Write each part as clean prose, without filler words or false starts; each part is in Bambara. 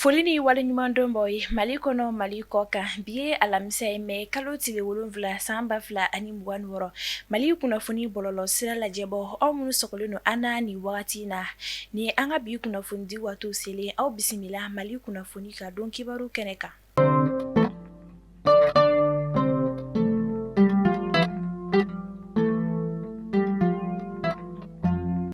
Foli ni waleɲumandɔn b'aw ye Mali kɔnɔ Mali kɔ kan bi ye alamisa ye mai kalo tile 7 san 2026 Mali kunnafoni bɔlɔlɔ sira lajɛbɔ aw minnu sɔgɔlen don an na nin wagati in na ni an ka bi kunnafoni di waati selen aw bisimila Mali kunnafoni ka don kibaru kɛnɛ kan.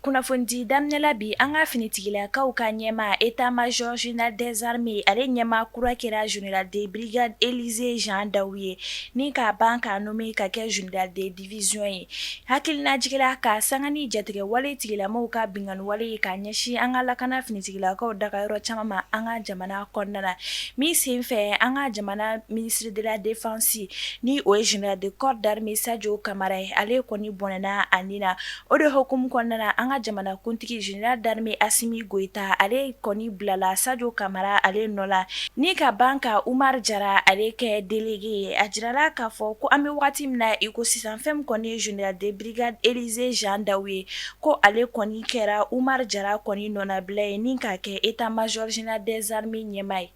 Kunnafonidi daminɛ la bi an ka finitigilakaw ka ɲɛmaa état-major général des armées ale ɲɛmaa kura kɛra général de brigade Élisée Jean Daou ye ni k'a ban k'a nommé ka kɛ général de division ye hakilinajigin la ka sanga ni jatigɛwale tigilamaw ka binkanniwale ye k'a ɲɛsin an ka lakana finitigilakaw dagayɔrɔ caman ma an ka jamana kɔnɔna na min senfɛ an ka jamana ministre de la défense ni o ye général de corps d'armée Sadio Camara ye ale kɔni bɔnɛna a ni na o de hukumu kɔnɔna na an ka jamana kuntigi général d'armée Assimi Goïta ale kɔni bilala Sadio Camara ale nɔ la ni ka ban ka Oumar Diarra ale kɛ délégué ye a jirala k'a fɔ ko an bɛ waati min na i ko sisan fɛn min kɔni ye général de brigade Élisée Jean Daou ye ko ale kɔni kɛra Oumar Diarra kɔni nɔnabila ye ni k'a kɛ état-major général des armées ɲɛmaa ye.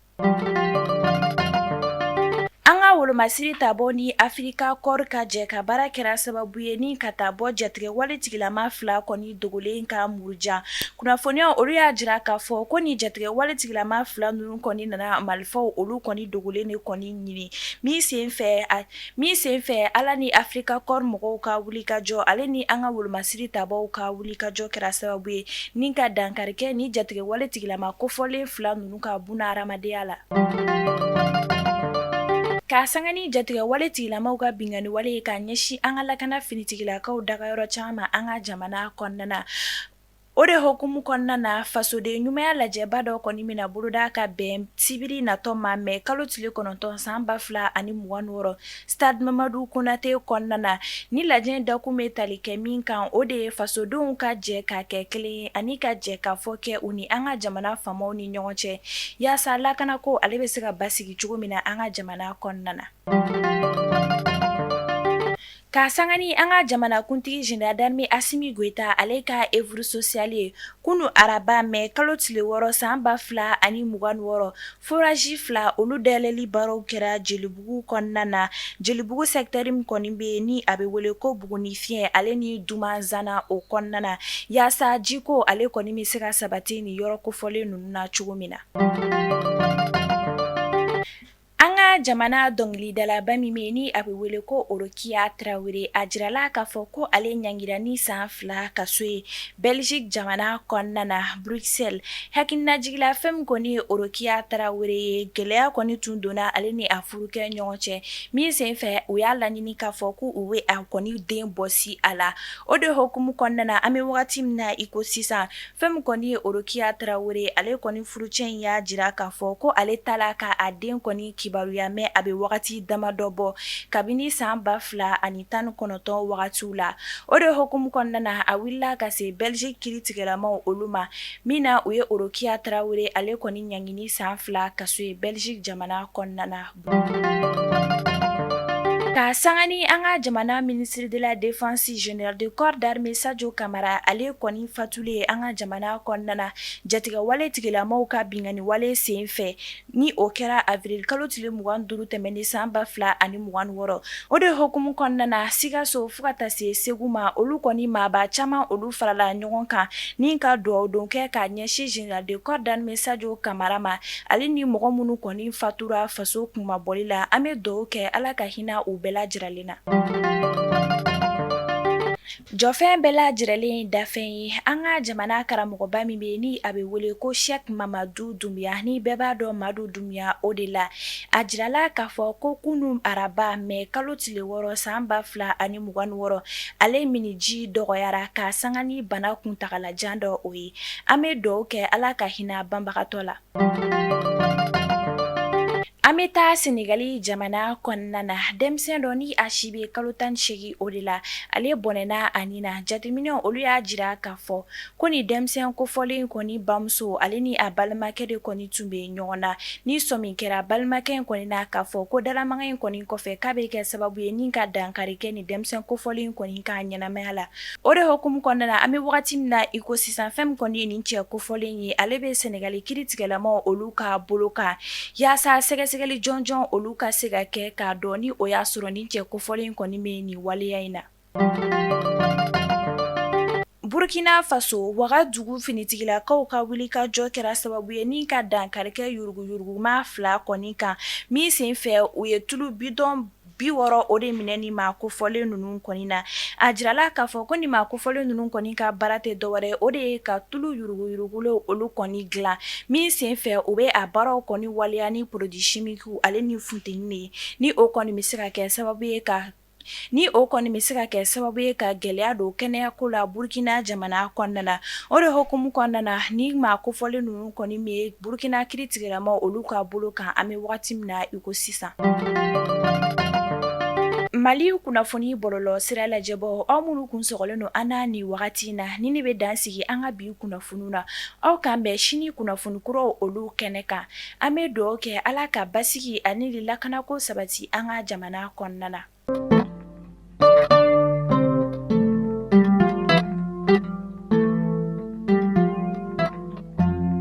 An ka wolomasiri tabɔ ni Africa Corps ka jɛ ka baara kɛra sababu ye ni ka taa bɔ jatigɛwale tigilama fila kɔni dogolen ka murujan kunnafoniya olu y'a jira k'a fɔ ko ni jatigɛwale tigilama fila ninnu kɔni nana marifaw olu kɔni dogolen de kɔni ɲini min senfɛ Ala ni Africa Corps mɔgɔw ka wulikajɔ ale ni an ka wolomasiri tabaw ka wulikajɔ kɛra sababu ye ni ka dankari kɛ ni jatigɛwale tigilama kofɔlen fila ninnu ka buna hadamadenya la. K'a sanga ni jatigɛwale tigilamaw ka binkanniwale ye k'a ɲɛsin an ka lakana finitigilakaw dagayɔrɔ caman ma an ka jamana kɔnɔna na. O de hukumu kɔnɔna na fasoden ɲumanya lajɛba dɔ kɔni bɛna boloda ka bɛn sibiri natɔ ma mai kalo tile 9 san 2026 stade Mamadu Konate kɔnɔna na ni lajɛ dakun bɛ tali kɛ min kan o de ye fasodenw ka jɛ ka kɛ kelen ye ani ka jɛ ka fɔ kɛ u ni an ka jamana faamaw ni ɲɔgɔn cɛ yaasa lakanako ale bɛ se ka basigi cogo min na an ka jamana kɔnɔna na. K'a sanga ni an ka jamanakuntigi général d'armée Assimi Goïta ale ka œuvre sociale ye kunun araba mai kalo tile 6 san 2026 forage fila olu dayɛlɛli baaraw kɛra Jelibugu kɔnɔna na Jelibugu secteur min kɔni bɛ yen ni a bɛ wele ko Buguni Fiɲɛ ale ni Dumanzana o kɔnɔna na yaasa jiko ale kɔni bɛ se ka sabati nin yɔrɔ kofɔlen ninnu na cogo min na. An ka jamana dɔnkilidalaba min bɛ yen ni a bɛ wele ko Orokiya Tarawele a jirala k'a fɔ ko ale ɲangira ni san 2 kaso ye Belgique jamana kɔnɔna na Bruxelles hakilinajigin la fɛn min kɔni ye Orokiya Tarawele ye gɛlɛya kɔni tun donna ale ni a furukɛ ɲɔgɔn cɛ min senfɛ u y'a laɲini k'a fɔ ko u bɛ a kɔni den bɔsi a la o de hukumu kɔnɔna na an bɛ wagati min na i ko sisan Fɛn min kɔni ye Orokiya Tarawele ale kɔni furucɛ in y'a jira k'a fɔ ko ale t'a la ka a den kɔni kibaruya mɛn a bɛ wagati damadɔ bɔ kabini san 2019 wagatiw la o de hukumu kɔnɔna na a wulila ka se Belgique kiritigɛlamaw olu ma min na u ye Orokiya Tarawele ale kɔni ɲangi ni san 2 kaso ye Belgique jamana kɔnɔna na. Ka sanga ni an ka jamana ministre de la défense général de corps d'armée Sadio Camara ale kɔni fatulen an ka jamana kɔnɔna na jatigɛwale tigilamaw ka binkanniwale senfɛ ni o kɛra avril kalo tile 25 tɛmɛnen san 2026 o de hukumu kɔnɔna na Sikaso fo ka taa se Segu ma olu kɔni maaba caman olu farala ɲɔgɔn kan ni ka dugawudon kɛ k'a ɲɛsin général de corps d'armée Sadio Camara ma ale ni mɔgɔ minnu kɔni fatura faso kunmabɔli la an bɛ dugawu kɛ Ala ka hinɛ u bɛɛ lajɛlen na. Jɔfɛn bɛɛ lajɛlen dafɛn ye an ka jamana karamɔgɔba min bɛ ni a bɛ wele ko Cheikh Mamadu Dunbiya ni bɛɛ b'a dɔn Madu Dunbiya o de la a jirala k'a fɔ ko kunun araba mai kalo tile 6 san 2026 ale minniji dɔgɔyara ka sanga ni bana kuntagalajan dɔ o ye an bɛ dugawu kɛ Ala ka hinɛ banbagatɔ la. An bɛ taa Senegali jamana kɔnɔna na, denmisɛn dɔ ni a si bɛ kalo 18 o de la, ale bɔnɛna a ni na. Jateminɛw olu y'a jira k'a fɔ ko ni denmisɛn kofɔlen kɔni bamuso ale ni a balimakɛ de kɔni tun bɛ ɲɔgɔn na. Ni sɔmi kɛra balimakɛ in kɔni na k'a fɔ ko dalamaga in kɔni kɔfɛ k'a bɛ kɛ sababu ye ni ka dankari kɛ ni denmisɛn kofɔlen kɔni ka ɲɛnamaya la. O de hukumu kɔnɔna na, an bɛ wagati min na i ko sisan, fɛn min kɔni ye nin cɛ kofɔlen ye, ale bɛ Senegali kiritigɛlamaw olu ka bolo kan yaasa sɛgɛsɛgɛli jɔnjɔn olu ka se ka kɛ k'a dɔn ni o y'a sɔrɔ nin cɛ kofɔlen kɔni bɛ nin waleya in na. Burkina Faso, Wagadugu finitigilakaw ka wulikajɔ kɛra sababu ye ni ka dankari kɛ yuruguyurugumaa fila kɔni kan min senfɛ u ye tulu bidɔn 60 o de minɛ ni maa kofɔlen ninnu kɔni na. A jirala k'a fɔ ko ni maa kofɔlen ninnu kɔni ka baara tɛ dɔwɛrɛ o de ye ka tulu yuruguyurugulenw olu kɔni dilan min senfɛ u bɛ a baaraw kɔni waleya ni produit chimique ale ni funteni de ye ni o kɔni bɛ se ka kɛ sababu ye ka ni o kɔni bɛ se ka kɛ sababu ye ka gɛlɛya don kɛnɛyako la Burukina jamana kɔnɔna na. O de hukumu kɔnɔna na, ni maa kofɔlen ninnu kɔni bɛ Burukina kiritigɛlamaw olu ka bolo kan an bɛ wagati min na i ko sisan. Mali kunnafoni bɔlɔlɔ sira lajɛbaaw, aw minnu kun sɔgɔlen don an na nin wagati in na, ni ne bɛ dan sigi an ka bi kunnafoniw na. Aw k'an bɛn sini kunnafoni kuraw olu kɛnɛ kan. An bɛ dugawu kɛ Ala ka basigi ani lakanako sabati an ka jamana kɔnɔna na.